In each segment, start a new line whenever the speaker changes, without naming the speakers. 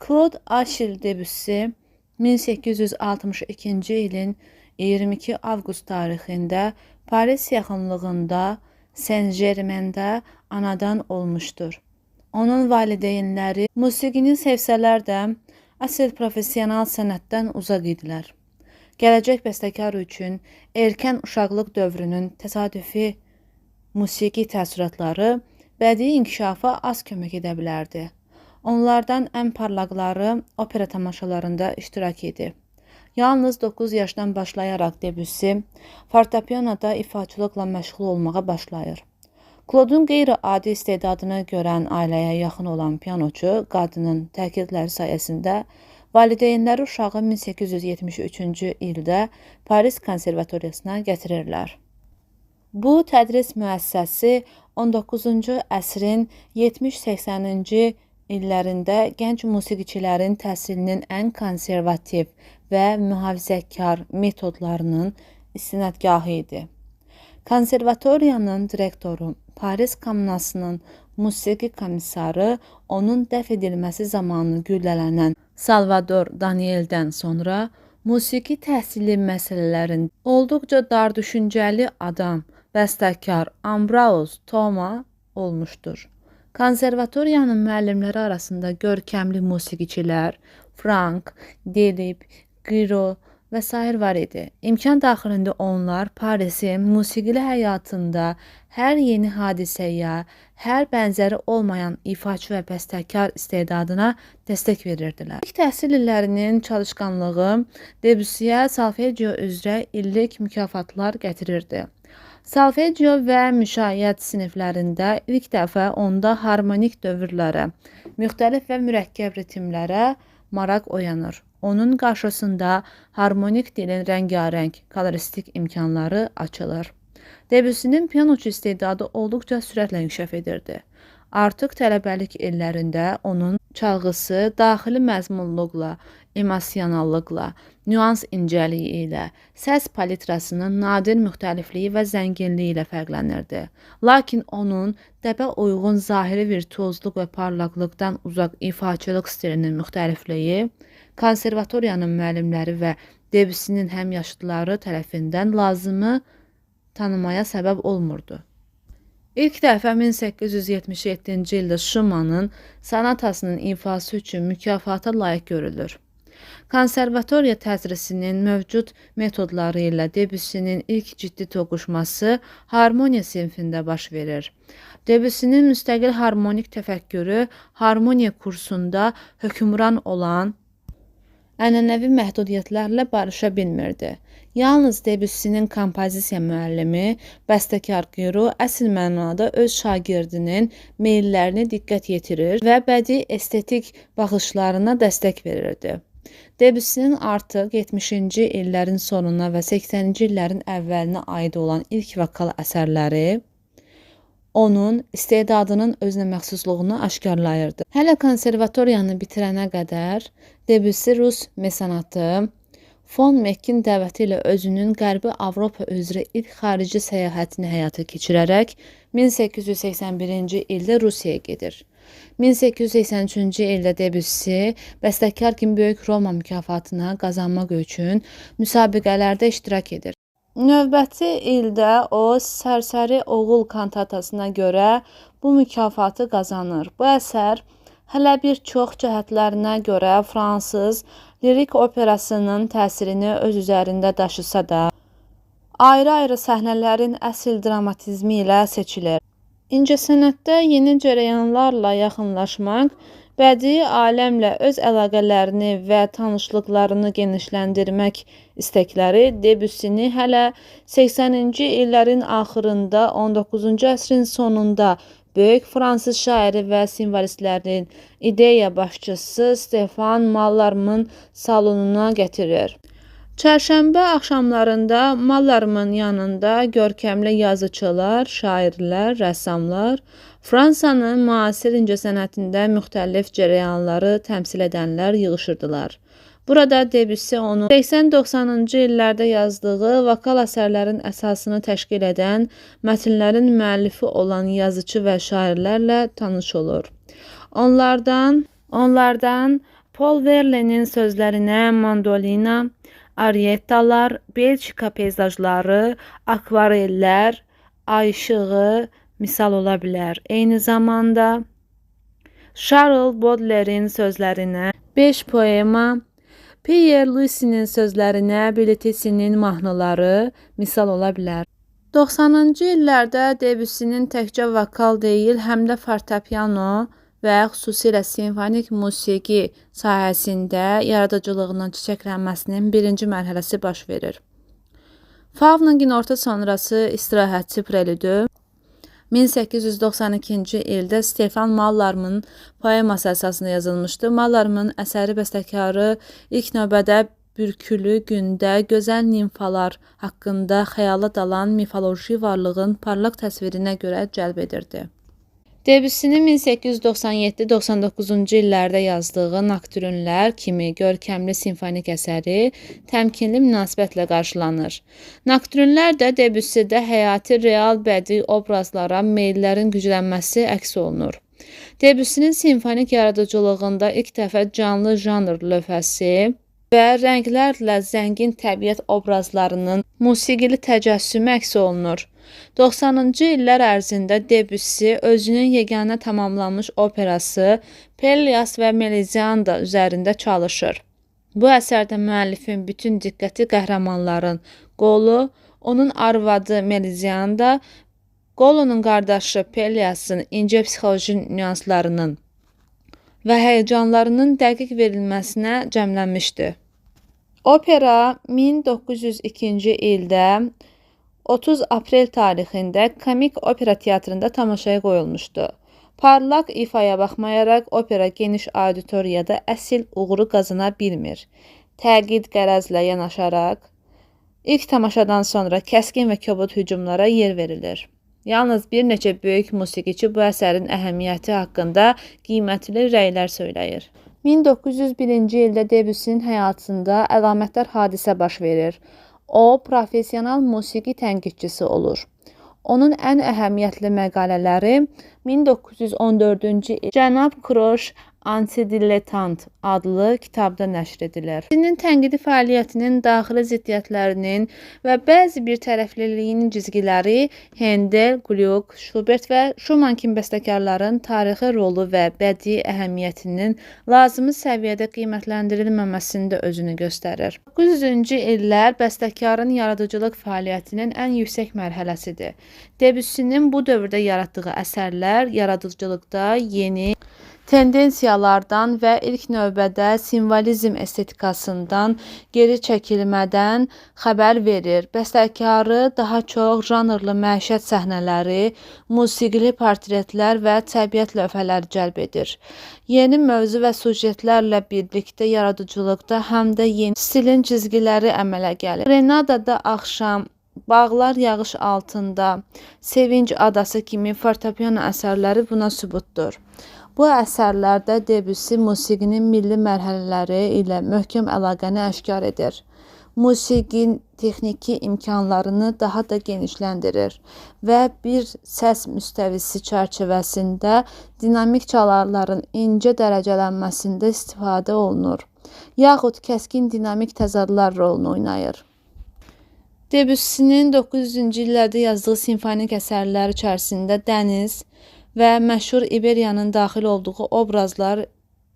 Claude Achille Debussy 1862-ci ilin 22 avqust tarixində Paris yaxınlığında Saint-Germain-də anadan olmuşdur. Onun valideynləri musiqini sevsələr də, əsl professional sənətdən uzaq idilər. Gələcək bəstəkar üçün erkən uşaqlıq dövrünün təsadüfi musiqi təəssüratları bədii inkişafa az kömək edə bilərdi. Onlardan ən parlaqları opera tamaşalarında iştirak idi. Yalnız 9 yaşdan başlayaraq Debussy fortepianoda ifaçılıqla məşğul olmağa başlayır. Klodun qeyri-adi istedadını görən ailəyə yaxın olan pianoçu qadının təkidləri sayəsində valideynləri uşağı 1873-cü ildə Paris konservatoriyasına gətirirlər. Bu tədris müəssisəsi 19-cu əsrin 70-80-ci illərində gənc musiqiçilərin təhsilinin ən konservativ və mühafizəkar metodlarının istinadgahı idi. Konservatoriyanın direktoru, Paris Kommunasının musiqi komissarı onun dəf edilməsi zamanı güllələnən Salvador Danieldən sonra musiqi təhsili məsələlərində olduqca dar düşüncəli adam, bəstəkar Ambroise Thomas olmuşdur. Konservatoriyanın müəllimləri arasında görkəmli musiqiçilər Frank, Delibes, Giraud və sair var idi. İmkan daxilində onlar Parisin musiqili həyatında hər yeni hadisəyə, hər bənzəri olmayan ifaçı və bəstəkar istedadına dəstək verirdilər. İlk təhsil illərinin çalışqanlığı Debussyyə solfeggio üzrə illik mükafatlar gətirirdi. Solfeggio və müşayiət siniflərində ilk dəfə onda harmonik dövrlərə, müxtəlif və mürəkkəb ritmlərə maraq oyanır. Onun qarşısında harmonik dilin rəngarəng koloristik imkanları açılır. Debüssinin pianoçu istedadı olduqca sürətlə inkişaf edirdi. Artıq tələbəlik illərində onun çalğısı daxili məzmunluqla, emosionallıqla, nüans incəliyi ilə, səs palitrasının nadir müxtəlifliyi və zənginliyi ilə fərqlənirdi. Lakin onun dəbə uyğun zahiri virtuozluq və parlaqlıqdan uzaq ifaçılıq stilinin müxtəlifliyi konservatoriyanın müəllimləri və Debüssinin həmyaşıdları tərəfindən lazımı tanımaya səbəb olmurdu. İlk dəfə 1877-ci ildə Şumanın sonatasının ifası üçün mükafata layiq görülür. Konservatoriya tədrisinin mövcud metodları ilə Debüssinin ilk ciddi toqquşması harmoniya sinfində baş verir. Debüssinin müstəqil harmonik təfəkkürü harmoniya kursunda hökmran olan ənənəvi məhdudiyyətlərlə barışa bilmirdi. Yalnız Debüssinin kompozisiya müəllimi bəstəkar Giraud əsl mənada öz şagirdinin meyllərinə diqqət yetirir və bədii estetik baxışlarına dəstək verirdi. Debüssinin artıq 70-ci illərin sonuna və 80-ci illərin əvvəlinə aid olan ilk vokal əsərləri onun istedadının özünəməxsusluğunu aşkarlayırdı. Hələ konservatoriyanı bitirənə qədər Debussy rus mesenatı Fon Mekkin dəvəti ilə özünün Qərbi Avropa üzrə ilk xarici səyahətini həyata keçirərək 1881-ci ildə Rusiyaya gedir. 1883-cü ildə Debussy bəstəkar kimi Böyük Roma mükafatını qazanmaq üçün müsabiqələrdə iştirak edir. Növbəti ildə o Sərsəri Oğul kantatasına görə bu mükafatı qazanır. Bu əsər hələ bir çox cəhətlərinə görə fransız lirik operasının təsirini öz üzərində daşısa da, ayrı-ayrı səhnələrin əsl dramatizmi ilə seçilir. İncəsənətdə yeni cərəyanlarla yaxınlaşmaq, bədii aləmlə öz əlaqələrini və tanışlıqlarını genişləndirmək istəkləri Debüssini hələ 80-ci illərin axırında, 19-cu əsrin sonunda böyük fransız şairi və simvolistlərin ideya başçısı Stefan Mallarmın salonuna gətirir. Çərşənbə axşamlarında Mallarmın yanında görkəmli yazıçılar, şairlər, rəssamlar, Fransanın müasir incəsənətində müxtəlif cərəyanları təmsil edənlər yığışırdılar. Burada Debussy onun 80-90-cı illərdə yazdığı vokal əsərlərin əsasını təşkil edən mətnlərin müəllifi olan yazıçı və şairlərlə tanış olur. Onlardan Paul Verlaine'in sözlərinə mandolina, ariettalar, Belçika peyzajları, akvarellər, ay işığı misal ola bilər. Eyni zamanda Charles Baudelaire'in sözlərinə 5 poema, Pierre Louis'nin sözlərinə Bilitisinin mahnıları misal ola bilər. 90-cı illərdə Debüssinin təkcə vokal deyil, həm də fortepiano və xüsusilə simfonik musiqi sahəsində yaradıcılığının çiçəklənməsinin birinci mərhələsi baş verir. Favnın günorta sonrası istirahətçi prelüdü 1892-ci ildə Stefan Mallarmın poeması əsasında yazılmışdı. Mallarmın əsəri bəstəkarı ilk növbədə bürkülü gündə gözəl nimfalar haqqında xəyala dalan mifoloji varlığın parlaq təsvirinə görə cəlb edirdi. Debüssinin 1897-99-cu illərdə yazdığı Nokturlər kimi görkəmli simfonik əsəri təmkinli münasibətlə qarşılanır. Nokturlər də Debüssidə həyati real bədii obrazlara meyllərin güclənməsi əks olunur. Debüssinin simfonik yaradıcılığında ilk dəfə canlı janr lövhəsi və rənglərlə zəngin təbiət obrazlarının musiqili təcəssümü əks olunur. 90-cı illər ərzində Debüssi özünün yeganə tamamlanmış operası Pellias və Melisande üzərində çalışır. Bu əsərdə müəllifin bütün diqqəti qəhrəmanların Qolu, onun arvadı Melisande, Qolunun qardaşı Pelliasın incə psixoloji nüanslarının və həyəcanlarının dəqiq verilməsinə cəmlənmişdi. Opera 1902-ci ildə 30 aprel tarixində Komik Opera Teatrında tamaşaya qoyulmuşdu. Parlaq ifaya baxmayaraq opera geniş auditoriyada əsl uğuru qazana bilmir. Təqid qərəzlə yanaşaraq ilk tamaşadan sonra kəskin və kobud hücumlara yer verilir. Yalnız bir neçə böyük musiqiçi bu əsərin əhəmiyyəti haqqında qiymətli rəylər söyləyir. 1901-ci ildə Debüssinin həyatında əlamətdar hadisə baş verir. O, professional musiqi tənqidçisi olur. Onun ən əhəmiyyətli məqalələri 1914-cü il Cənab Kroş Antidilettant adlı kitabda nəşr edilir. Dinin tənqidi fəaliyyətinin daxili ziddiyyətlərinin və bəzi bir tərəfliliyinin cizgiləri Hendel, Gluck, Schubert və Schumann kimi bəstəkarların tarixi rolu və bədii əhəmiyyətinin lazımi səviyyədə qiymətləndirilməməsində özünü göstərir. 900-cü illər bəstəkarın yaradıcılıq fəaliyyətinin ən yüksək mərhələsidir. Debüssinin bu dövrdə yaratdığı əsərlər yaradıcılıqda yeni tendensiyalardan və ilk növbədə simvolizm estetikasından geri çəkilmədən xəbər verir. Bəstəkarı daha çox janrlı məişət səhnələri, musiqili portretlər və təbiət lövhələri cəlb edir. Yeni mövzu və sujetlərlə birlikdə yaradıcılıqda həm də yeni stilin cizgiləri əmələ gəlir. Grenadada axşam, Bağlar yağış altında, Sevinc adası kimi fortepiano əsərləri buna sübutdur. Bu əsərlərdə Debüssi musiqinin milli mərhələləri ilə möhkəm əlaqəni aşkar edir. Musiqi texniki imkanlarını daha da genişləndirir və bir səs müstəvisi çərçivəsində dinamik çalarların incə dərəcələnməsində istifadə olunur, yaxud kəskin dinamik təzadlar rolunu oynayır. Debüssinin 900-cü illərdə yazdığı simfonik əsərlər içərisində dəniz və məşhur İberiyanın daxil olduğu obrazlar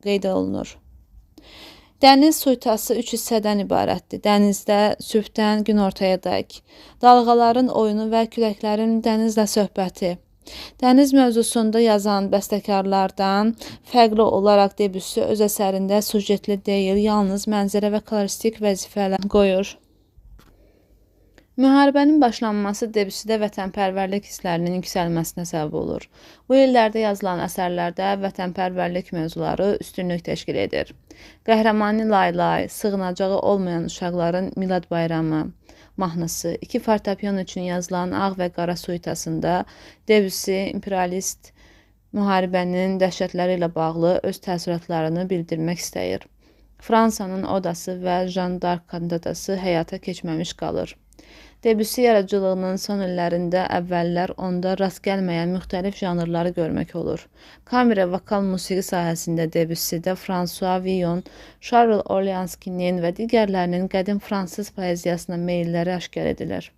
qeyd olunur. Dəniz suitası üç hissədən ibarətdir. Dənizdə sübhdən günortayadək, dalğaların oyunu və küləklərin dənizlə söhbəti. Dəniz mövzusunda yazan bəstəkarlardan fərqli olaraq Debüssi öz əsərində sujetli deyil, yalnız mənzərə və koloristik vəzifələr qoyur. Müharibənin başlanması Debüssidə vətənpərvərlik hisslərinin yüksəlməsinə səbəb olur. Bu illərdə yazılan əsərlərdə vətənpərvərlik mövzuları üstünlük təşkil edir. Qəhrəmani Laylay, sığınacağı olmayan uşaqların Milad bayramı mahnısı, iki fortepiano üçün yazılan Ağ və Qara suitasında Debüssi imperialist müharibənin dəhşətləri ilə bağlı öz təəssüratlarını bildirmək istəyir. Fransanın odası və Jan d'Arc kantatası həyata keçməmiş qalır. Debüssi yaradıcılığının son illərində əvvəllər onda rast gəlməyən müxtəlif janrları görmək olur. Kamera vokal musiqi sahəsində Debüssidə Fransua Villon, Şarl Orleanskinin və digərlərinin qədim fransız poeziyasına meylləri aşkar edilir.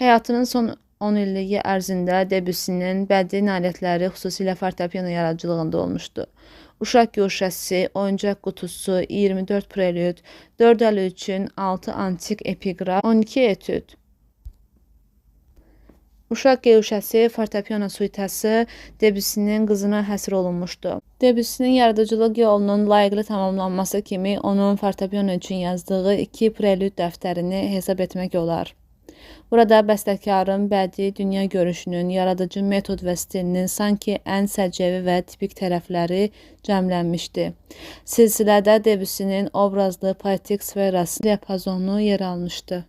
Həyatının son 10 illiyi ərzində Debüssinin bədii nailiyyətləri xüsusilə fortepiano yaradıcılığında olmuşdu. Uşaq guşəsi, oyuncaq qutusu, 24 prelüd, 4 əl üçün 6 antik epiqraf, 12 etüd. Uşaq guşəsi fortepiano suitası Debüssinin qızına həsr olunmuşdu. Debüssinin yaradıcılıq yolunun layiqli tamamlanması kimi onun fortepiano üçün yazdığı 2 prelüd dəftərini hesab etmək olar. Burada bəstəkarın bədii dünya görüşünün, yaradıcı metod və stilinin sanki ən səciyyəvi və tipik tərəfləri cəmlənmişdi. Silsilədə Debüssinin obrazlı poetik sferası diapazonu yer almışdı.